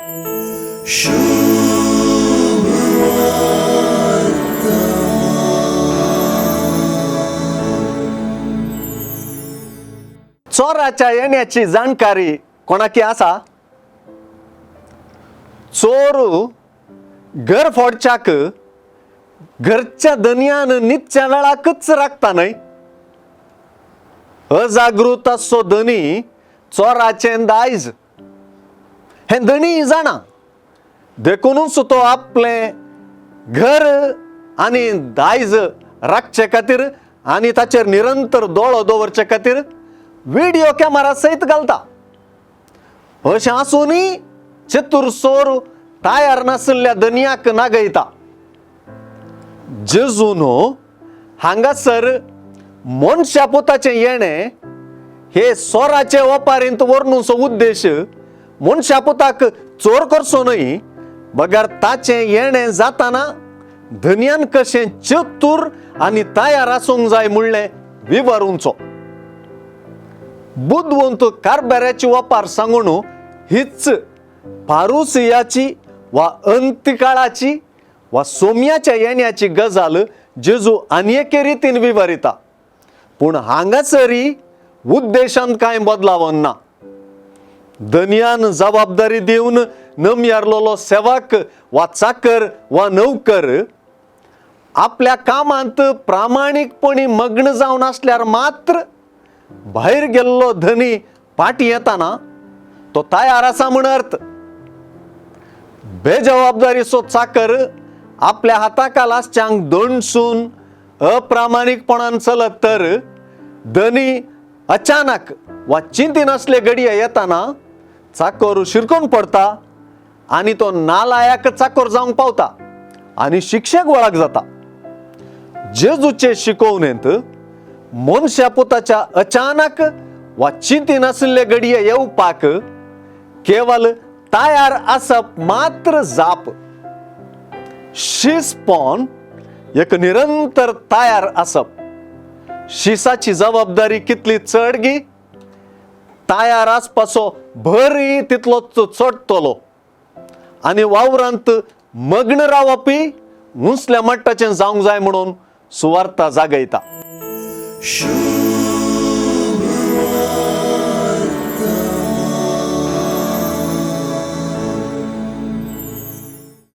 चोराच्या येण्याची जाणकारी कोणाकी आसा? चोर घर फोडच्याक घरच्या धनयान न्हिदच्या वेळाकच राखता न्हय? अजागृत आसचो धनी चोराचें दायज हें धनी जाणा, देखुनूच तो आपलें घर आनी दायज राखचे खातीर आनी ताचेर निरंतर दोळो दवरचे खातीर व्हिडियो कॅमेरा सयत घालता. अशें आसूनय चतूर चोर तयार नाशिल्ल्या धनयाक नागयता. जेजून हांगासर मनशा पुताचें येणें हे चोराचे ओपारींत व्हरनुचो उद्देश मनशा पुताक चोर करचो न्हय, बगर ताचें येणें जाताना धनयान कशें चतूर आनी तयार आसूंक जाय म्हणलें विवरुंचो. बुदवंत कारभाराची ओपार सांगून हीच पारुसियाची वा अंतकाळाची वा सोम्याच्या येण्याची गजाल जेजू आनी एके रितीन विवरिता, पूण हांगासरी उद्देशांत कांय बदलावन ना. धनयान जबाबदारी दिवन नमयारलोलो सेवक वा चाकर वा नौकर आपल्या कामांत प्रामाणीकपणी मग्न जावन आसल्यार मात्र भायर गेल्लो धनी फाटीं येताना तो तयार आसा म्हण अर्थ. बेजबाबदारीचो चाकर आपल्या हाताखाल आसच्यांक दणसून अप्रामाणीकपणान चलत तर धनी अचानक वा चिंती नासले घडये येताना चाकर शिरकून पडता आनी तो नालायक चाकर जावंक पावता आनी शिक्षेक वळख जाता. जेजूचे शिकोवणेंत मनशा पुताच्या अचानक वा चिंती नाशिल्ले घडये येवपाक केवल तयार आसप मात्र जाप. शिसपण एक निरंतर तयार आसप. शिसाची जबाबदारी कितली चड गी, तयार आसपाचो भरय तितलोच चडटलो आनी वावरांत मग्न रावपी उंचल्या मट्टाचें जावंक जाय म्हणून सुवार्ता जागयता.